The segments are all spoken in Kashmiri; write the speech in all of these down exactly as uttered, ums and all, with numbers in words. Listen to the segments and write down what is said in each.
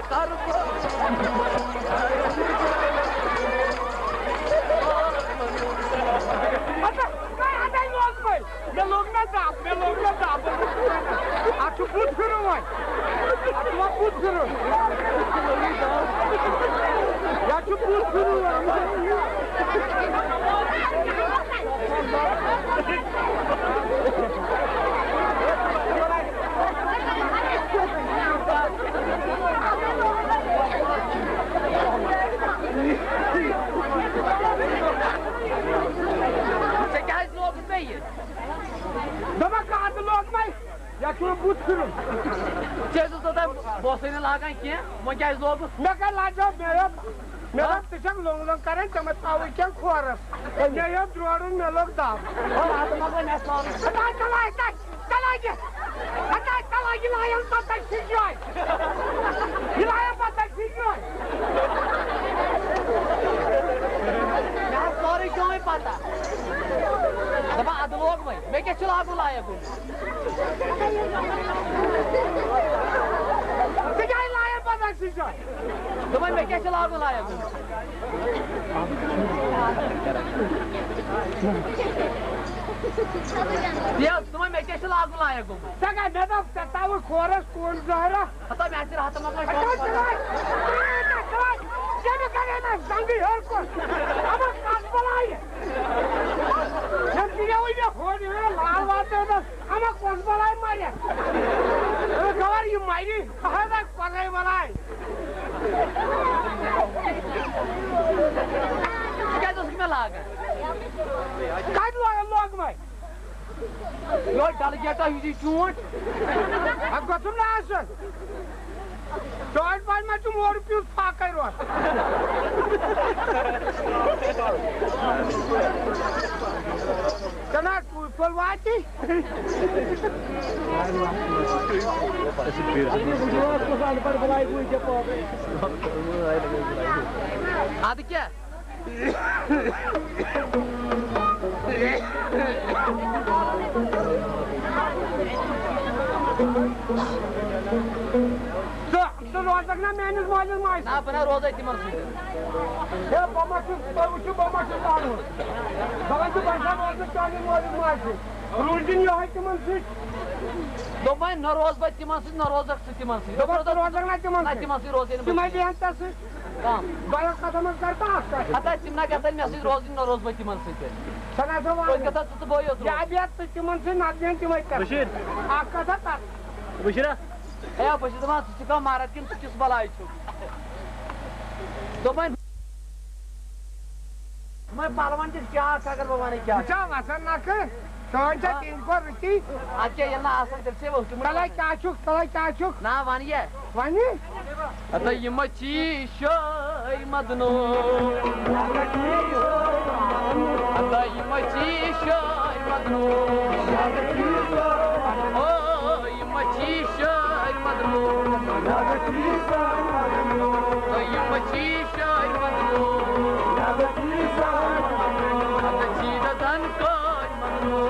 کر بہٕ۔ اَدٕ، اَدٕ لوگ وۄنۍ۔ مےٚ لوٚگ نہ دَب، مےٚ لوٚگ نہ دَب۔ اَتھ چھُ بُتھ پھِرُن وۄنۍ۔ اَتھ چھُ وۄنۍ بُتھ پھِرُن۔ یَتھ چھُ بُتھ پھِرُن وۄنۍ۔ ژےٚ کیٛازِ لوگُتھ مےٚ یہِ؟ دوٚپمَے کَتھ لوگ مےٚ؟ یَتھ چھُنہٕ بُتھ پھِرُن۔ ژےٚ ٲسٕس نہٕ تَمہِ بوسَے نہٕ لاگان کینٛہہ، وۄنۍ کیٛازِ لوگُتھ؟ مےٚ کَتہِ لاجو، مےٚ دوٚپ، مےٚ دوٚپ، ژٕ چھَکھ لوٚنٛگ لوٚنٛگ کَران، ژےٚ مہ تھاوُے کینٛہہ کھورَس۔ مےٚ یوت درٛورُن، مےٚ لوٚگ دَب۔ ہَتاے تَلہٕ، ہَتاے تَلہٕ، یہِ لایَن پَتہٕ چھِ جاے۔ یہِ لایَن پَتہٕ چھِ جاے۔ مےٚ حظ سورُے کیوٚمُے پَتہ۔ دَپان اَدٕ لوگ وۄنۍ، مےٚ کیٛاہ چھُ لاگُن لایَق گوٚمُت؟ ژٕ کیٛازِ لایَن پَتہٕ چھِ جاے؟ دوٚپمَے، مےٚ کیٛاہ چھُ لاگُن لایَق گوٚمُت؟ یہِ حظ، دوٚپمَے، مےٚ کیٛاہ چھُ لاگُن لایَق گوٚمُت؟ ژےٚ کیٛاہ، مےٚ دوٚپ، ژےٚ تھاوُے کھورَس کوٗن زہرا؟ ہتا مےٚ چھِ راتھ منٛز ہَتہٕ حظ ژٕ وَن، ژٕ وَن، ژٕ وَن، ژےٚ مےٚ کَرے نہ زنٛگٕے ہیوٚر کُن۔ اَما کَس بَلایہِ؟ مےٚ گِریوٕے مےٚ کھوج مےٚ لال واتنٲونَس۔ اَما کۄس بَلاے مَرِ؟ اَما خبر یہِ مَرِ۔ اَہَن حظ، کۄسٕے بَلاے۔ ژٕ کیٛازِ اوسُکھ مےٚ لاگان؟ کَتہِ لوگ، لوگ وۄنۍ؟ یورٕ ڈل گیٹا ہِش یہِ چونٛٹھ۔ اَتھ گوٚژھُم نہٕ آسُن۔ چٲنۍ پاے ما چھُم اورٕ پیوٚس فاقے روٚس۔ ژےٚ نہ ٹوٗپۍ پھوٚل واتی۔ اَدٕ کیٛاہ؟ ژٕ، ژٕ روزکھ نا میٲنِس مٲلِس ماجہِ سۭتۍ؟ نہ، بہٕ نہ روزے تِمن سۭتۍ۔ ہے، بہٕ ما چھُس، تُہۍ وٕچھِو، بہٕ ما چھُس پانہٕ وۄنۍ۔ دَپان چھِ، بہٕ چھُس روزنہٕ چانہِ مٲلِس ماجہِ سۭتۍ۔ روٗزِن یِہوٚے تِمن سۭتۍ۔ دوٚپمَے، نہ روزٕ بہٕ تِمن سۭتۍ، نہ روزکھ ژٕ تِمن سۭتۍ۔ دوٚپمَس، ژٕ روزکھ نہ تِمن نہ سۭتۍ۔ تِمن سۭتۍ روزے نہٕ بہٕ تِمَے کِہیٖنۍ۔ بیٚہن ژےٚ سۭتۍ۔ کَم؟ دۄیو قدمن کر تہٕ اکھ کتھ۔ ہتا تِم نہ گژھن مےٚ سۭتۍ روزٕنۍ، نہ روزٕ بہٕ تِمن سۭتۍ تیٚلہِ۔ سۄ نہ سا وَن۔ تُہۍ گژھو ژٕ تہٕ بہٕ یوت یا روزُن۔ بیٚہہ ژٕ تِمن سۭتۍ، نتہٕ بیٚہن تِمے کر۔ بشیٖر۔ اکھ کتھ ہا کر۔ بشیٖرا۔ ہے، بہٕ چھُس دَپان، ژٕ چھُکھ مَرد کِنہٕ ژٕ کِس بَلاے چھُکھ؟ دوٚپمَے، دوٚپمَے، پَلوَن تہِ کیٛاہ آسہِ، اگر بہٕ وَنَے کیٛاہ۔ وٕچھا، وَسان نَکھٕ، سٲنۍ چھا آ۔ تِہِنٛدِ کھۄتہٕ رٕتی؟ اَدٕ کیٛاہ، ییٚلہِ نہٕ آسان، تیٚلہِ چھے ؤتھمٕتۍ تَلَے روزان۔ کیٛاہ چھُکھ، تَلَے کیٛاہ چھُکھ؟ نا، وَن یہِ۔ وَنہِ؟ ہتا یِم چیٖز شٲے مدنو۔ ہتا یِم چیٖز شٲے مدنو۔ او یِم چیٖز شٲے مدنو۔ او یِم چیٖز شٲے مدنو۔ ہتا چیٖز دَن کٲے مدنو۔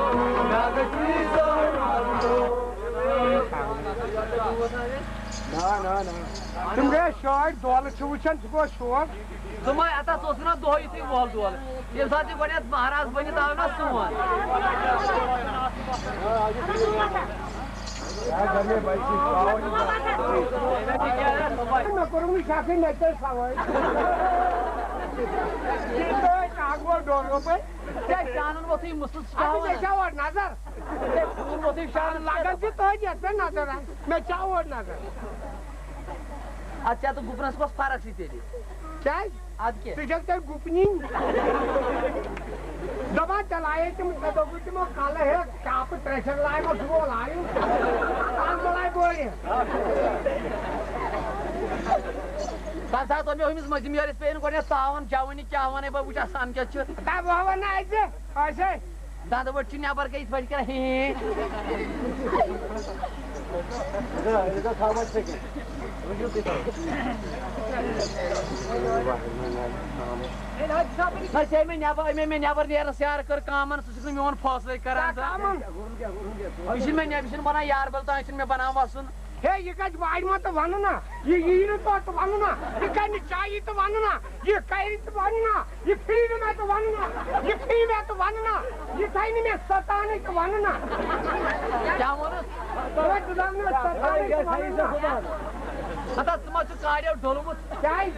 نا، نا، نا۔ تِم گٔے شٲڑۍ دولہٕ چھِ وٕچھان، ژٕ گوٚو شوق۔ دوٚپمَے، اَتَس اوس وَنان دۄہَے یُتھُے وۄل دولہٕ۔ ییٚمہِ ساتہٕ یہِ گۄڈٕنٮ۪تھ مہراز بٔنِتھ آو نا سون۔ مےٚ کوٚرُم نہٕ شکٕے، مےٚ تہِ ٲسۍ سوٲرۍ۔ یہِ تہِ ٲسۍ اَکھ گوٚو ڈوٚن روٚپَے۔ ژےٚ شانَن ووٚتھُے مُسُس اَدٕ مےٚ چھا وَنان؟ چھا اورٕ نظر؟ ژےٚ خوٗن ووٚتھُے شانَس لگان پٮ۪ٹھ۔ چھِ تۄہہِ یَتھ پٮ۪ٹھ نظر، مےٚ چھا اورٕ نظر؟ اَدٕ ژےٚ تہٕ گُپنَس کۄس فرق چھِ تیٚلہِ؟ کیٛازِ؟ اَدٕ کیٛاہ؟ ژٕ چھَکھ تیٚلہِ گُپنی۔ دَپان ژےٚ لایے تِم، ژےٚ دوٚپُے تِمو کَلہٕ ہے ٹاپہٕ ترٛےٚ چھَکھ لایہِ، وۄنۍ چھُ وۄنۍ لایُن۔ اَتھ ما لایہِ بورِ؟ تَمہِ ساتہٕ ووٚن مےٚ ہُمِس مٔنٛزِم یٲرِس، پے نہٕ گۄڈٕنٮ۪تھ تاوَن، جوٲنی کیٛاہ وَنَے بہٕ، وٕچھ آسان کیٛاہ چھُ۔ تَمہِ وَوَن نہ اَسہِ، اَسے۔ دَنٛدٕ وٕٹھ چھُ نٮ۪بر گٔے یِتھ پٲٹھۍ کران، ہی۔ نہ، ژےٚ مےٚ نٮ۪بر، أمۍ مےٚ نٮ۪بر نیرنس یارٕ کٔر کامن، ژٕ چھُکھ نہٕ میون فٲصلے کران، ژٕ۔ کامن؟ یہِ چھُنہٕ مےٚ نٮ۪بر، یہِ چھُنہٕ بنان یار بل تام، یہِ چھُنہٕ مےٚ بنان وسُن۔ ہے، یہِ گژھِ وارِ منٛز تہٕ وَنہٕ نا، یہِ یی نہٕ تور تہٕ وَنہٕ نا، یہِ کَرِ نہٕ چایی تہٕ وَنہٕ نا، یہِ کَرِ تہٕ وَنہٕ نا، یہِ پھِرِ نہٕ مےٚ تہٕ وَنہٕ نا، یہِ پھِرِ مےٚ تہٕ وَنہٕ نا، یہِ تھاوِ نہٕ مےٚ سَتاونٕے تہٕ وَنہٕ نا۔ کیٛاہ ووٚنُس؟ ہے، ژٕ دَپ نہٕ سَتاونٕے تہٕ وَنہٕ نا۔ ہتا، ژٕ ما چھُکھ کاریو ڈوٚلمُت؟ کیٛازِ؟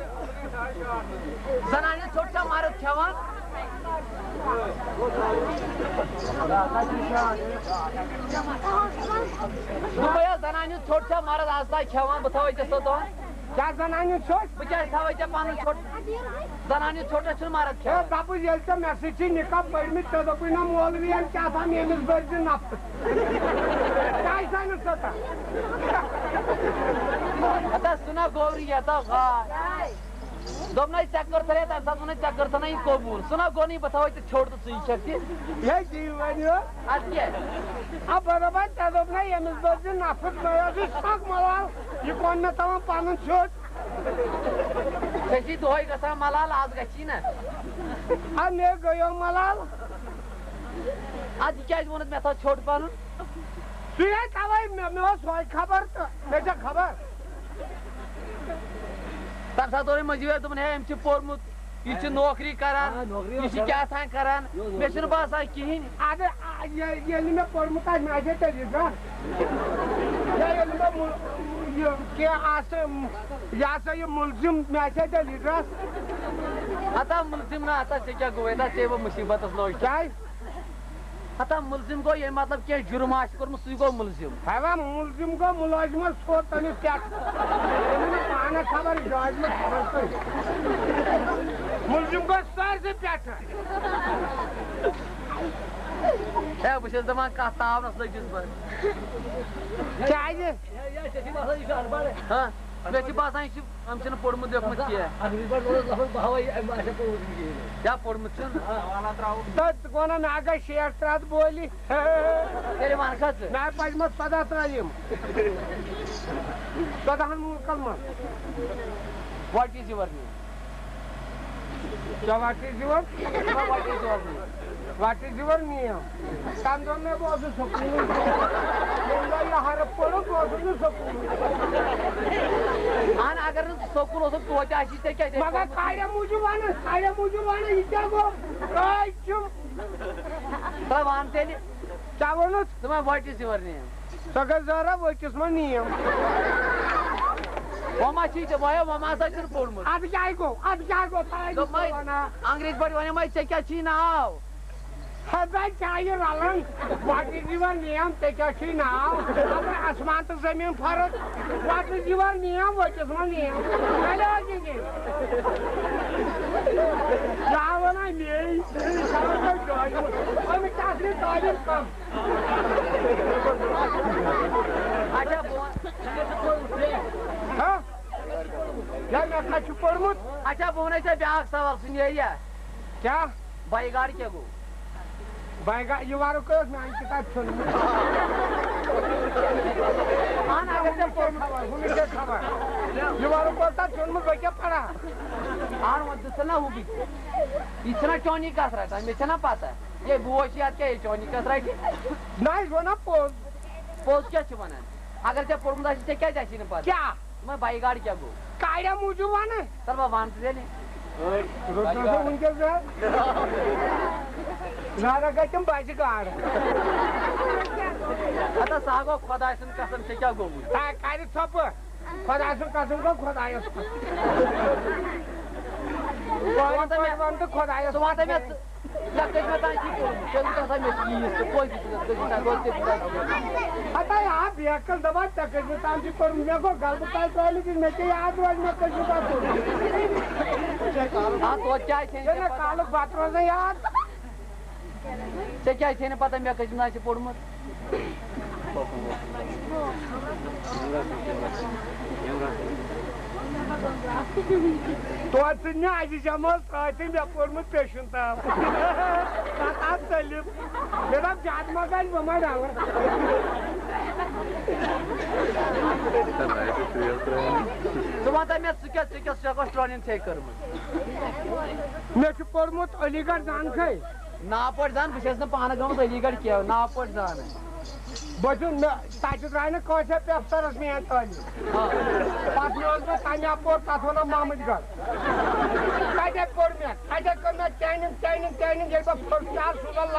زنانہِ ژھوٚٹ چھا مرد کھٮ۪وان؟ دوٚپمَے حظ، زنانہِ ہُنٛد ژھوٚٹ چھا مرد آز تام کھٮ۪وان؟ بہٕ تھاوَے ژےٚ سۄ دۄن۔ کیٛاہ زنانہِ ہُنٛد ژھوٚٹ؟ بہٕ کیٛازِ تھاوَے ژےٚ پَنُن ژھوٚٹ؟ زنانہِ ہُنٛد ژھوٚٹ چھُنہٕ مرد ہے، کھٮ۪وان۔ دَپُس، ییٚلہِ ژےٚ مےٚ سۭتۍ چھِ نِکاح پٔرمٕتۍ، ژےٚ دوٚپُے نہ مولوِیَن کیٛاہ تام ییٚمِس بٔرۍ زِ نَفہٕ۔ کیٛازِ سا نہٕ ژٕ تَتھ؟ ہتا سُہ نا گوٚو ریتا غار۔ دوٚپنَے ژےٚ کٔرتھَے، تَمہِ ساتہٕ ووٚنُے ژےٚ کٔرتھَے نہ یہِ قبوٗل۔ سُہ نا گوٚو نہٕ، بہٕ تھاوَے ژےٚ ژھیوٚٹ تہٕ ژٕے چھَکھ تہِ۔ ہے، تی وَنیو۔ اَدٕ کیٛاہ؟ آ، برابر، ژےٚ دوٚپ نہ ییٚمِس بٔرۍ زِ نَفہٕ، مےٚ اوسُے شک ملال، یہِ کوٚن مےٚ تھاوان پَنُن ژھیوٚٹ۔ ژےٚ چھِی دۄہَے گژھان ملال، آز گژھی نہ۔ آ، مےٚ گٔیو ملال۔ اَدٕ یہِ کیٛازِ ووٚنُتھ مےٚ تھاو ژھیوٚٹ پَنُن؟ سُے ہے تَوَے مےٚ، مےٚ اوس سۄے خبر تہٕ مےٚ چھےٚ خبر۔ تَمہِ ساتہٕ اوٚنُے مٔنٛزِم یٲرۍ دوٚپُن، ہے، أمۍ چھِ پوٚرمُت، یہِ چھِ نوکری کران، آ، نوکری یہِ چھِ کران۔ کیٛاہ تام کران، یہِ اوس مےٚ چھُنہٕ نوکری باسان کِہیٖنۍ۔ اَدٕ، آ، یہِ-، ییٚلہِ مےٚ پوٚرمُت آسہِ، مےٚ آسہِ ہے تیٚلہِ یہِ زانٛہہ۔ یا ییٚلہِ مےٚ مُل-، یہِ کینٛہہ آسہِ، یہِ ہسا یہِ مُلزِم، مےٚ آسہِ ہے تیٚلہِ یہِ زانٛہہ۔ ہتا مُلزِم نہ، ہتا ژےٚ کیٛاہ گوٚوُے، ہتا ژےٚ پیوٚو مُصیٖبتَس نوٚو۔ کیٛازِ؟ ہتا مُلزِم گوٚو، ییٚمۍ مطلب کینٛہہ جُرم آسہِ کوٚرمُت، سُے گوٚو مُلزِم۔ ہے وا، مُلزِم گوٚو مُلٲزِمَس ژھوٚٹ تٔمِس پٮ۪ٹھ۔ تٔمِس نہٕ پانَس خبر جٲجمہٕ چھُ۔ مُلزِم گوٚو سٲرسٕے پٮ۪ٹھ۔ ہے، بہٕ چھُس دَپان، کَتھ تاونَس لٔجِس بہٕ۔ کیٛازِ؟ ہاں، مےٚ چھِ باسان، یہِ چھُ، أمۍ چھُنہٕ پوٚرمُت لیوٚکھمُت کینٛہہ۔ اَصلی پٲٹھۍ ووٚنُس لفظ بہاوَے، أمۍ آسہِ پوٚرمُت یہِ کِہیٖنۍ۔ کیٛاہ پوٚرمُت چھُنہٕ؟ آ۔ تہٕ ژٕ وَنان، مےٚ گژھِ شیٹھ ترٛٹھ بولی۔ تیٚلہِ وَن سا ژٕ۔ مےٚ پَزِ مےٚ ژۄداہ ترٛٲیِم۔ ژۄداہَن مُلکَن منٛز۔ What is your name? کیٛاہ what is your؟ What is your name? What is your name? تَمہِ دۄہ مےٚ بہٕ اوسُس سکوٗل۔ ییٚمہِ دۄہ یہِ حرف پوٚرُکھ، بہٕ اوسُس نہٕ سکوٗل۔ اَہَن، اگر نہٕ سکوٗل اوسُکھ، توتہِ آسی ژےٚ کیٛاہ مگر کاڑیا موٗجوٗب وَنہٕ، کاڑیا موٗجوٗب وَنہٕ، یہِ کیٛاہ گوٚو؟ کاے چھُم۔ ترٛاو وَن تیٚلہِ۔ کیٛاہ ووٚنُتھ؟ ژٕ وَن، what is your name؟ سۄ گٔے زہرا ؤٹِس منٛز نیم۔ وۄنۍ ما چھی ژےٚ، وۄنۍ، وۄنۍ ما ہسا چھُنہٕ پوٚرمُت۔ اَدٕ کیٛاہ گوٚو؟ اَدٕ کیٛاہ گوٚو؟ تۄہہِ دوٚپمَے، چھِو وَنان۔ انگریز پٲٹھۍ وَنیٛومَے، ژےٚ کیٛاہ چھی ناو؟ ہے، بہٕ کیٛاہ یہِ رَلان؟ What is your name؟ ژےٚ کیٛاہ چھی ناو؟ خبر آسمان تہٕ زٔمیٖن فرق۔ What is your name؟ ؤٹِس منٛز نیم۔ چلو، جی، جی۔ کیٛاہ وَنان مے؟ أمِس چھِ اَصلی تعلیٖم کَم۔ اچھا، بہٕ وَن-، ہا؟ ہے، مےٚ کَتہِ چھُ پوٚرمُت؟ اچھا، بہٕ وَنے ژےٚ بیٛاکھ سوال، سُہ نیرِ یا؟ کیٛاہ؟ بایہِ گاڈ کیٛاہ گوٚو؟ بایہِ گاڈ، یہِ وَرُک اوس میٛانہِ کِتابہِ ژھیوٚنمُت۔ اَہَن، اگر ژےٚ پوٚرمُت۔ ہُمِس چھےٚ خبر۔ یہِ وَرُک اوس تَتھ ژھیوٚنمُت، بہٕ کیٛاہ پَرٕ ہا؟ اَہَن، وۄنۍ دِژٕن نا ہُہ بہٕ۔ یہِ چھَنا چونی کَتھ رَٹان، مےٚ چھَنا پَتہ۔ ہے، بہٕ اوس یَتھ کیٛاہ، ہے، چونی کَتھ رَٹہِ؟ نہ، یہِ چھُ وَنان پوٚز۔ پوٚز کیٛاہ چھُ وَنان؟ اگر ژےٚ پوٚرمُت آسہِ، ژےٚ کیٛازِ آسی نہٕ پَتہ؟ کیٛاہ؟ دوٚپمَے، بایہِ گاڈ کیٛاہ گوٚو؟ کاڑیا موٗجوٗب وَنہٕ۔ تَلہٕ بہٕ وَنہٕ ژٕ تیٚلہِ۔ رُکہٕ سا وٕنکیٚس زٕ۔ زیادٕ گژھِ تِم بَجہِ گاڈٕ۔ ہَتا سُہ ہا گوٚو خۄداے سُنٛد قسم، ژےٚ کیٛاہ گوٚوُے؟ ہے، کَرِ ژھۄپہٕ۔ خۄداے سُنٛد قسم گوٚو خۄدایَس کُن۔ ژٕ وَن تہٕ مےٚ، وَن تہٕ خۄدایَس ژٕ وَن تہٕ مےٚ، کُن۔ ژےٚ کٔژمہِ تام چھُے پوٚرمُت؟ ژےٚ ووٚنُتھ آسان مےٚ چیٖز تہٕ پوٚز چھُکھ ژٕ کٔژمہِ تام، گوٚو ژےٚ کوٗتاہ چھُ پوٚرمُت؟ ہَتا ہے، آ، بیکل دَپان، ژےٚ کٔژمہِ تام چھُے پوٚرمُت؟ مےٚ گوٚو غلبہٕ تۄہہِ ترٛٲومٕتِس، مےٚ کیٛاہ یاد روزِ، مےٚ کٔژمہِ تام پوٚرمُت؟ آ، توتہِ کیٛازِ چھے نہٕ ژےٚ نہ پَتہ؟ کالُک بَتہٕ روزان یاد۔ ژےٚ کیٛازِ چھے نہٕ پَتہ مےٚ کٔژمہِ تام چھُ پوٚرمُت؟ توتہِ ژٕ نہِ اَسہِ جمٲژ ترٛٲوتھٕے مےٚ پوٚرمُت پیشن تام۔ پَتہٕ آو ژٔلِتھ۔ مےٚ دوٚپ، زیادٕ ما گژھِ، بہٕ ما ڈَلہٕ۔ ژٕ وَن تہٕ مےٚ، ژٕ کیٛاہ، ژےٚ کیٛاہ، ژےٚ کۄس ٹرٛینِنٛگ چھے کٔرمٕژ؟ مےٚ چھُ پوٚرمُت علی گڑھ زانکھَے۔ ناو پٲٹھۍ زان، بہٕ چھَس نہٕ پانہٕ گٔمٕژ علی گڑھ کینٛہہ، ناو پٲٹھۍ زانٕے۔ بہٕ چھُس، مےٚ، تَتہِ درٛاے نہٕ کٲنٛسہِ پیپسرس میٛٲنۍ تعلیٖم۔ پتہٕ نیوٗس بہٕ تَمہِ اَپور، تَتھ وَنان محمد گڑھ۔ تَتہِ پوٚر مےٚ، تَتہِ کٔر مےٚ ٹریننگ، ٹریننگ، ٹریننگ۔ ییٚلہِ بہٕ فٔسٹ کلاس چھُس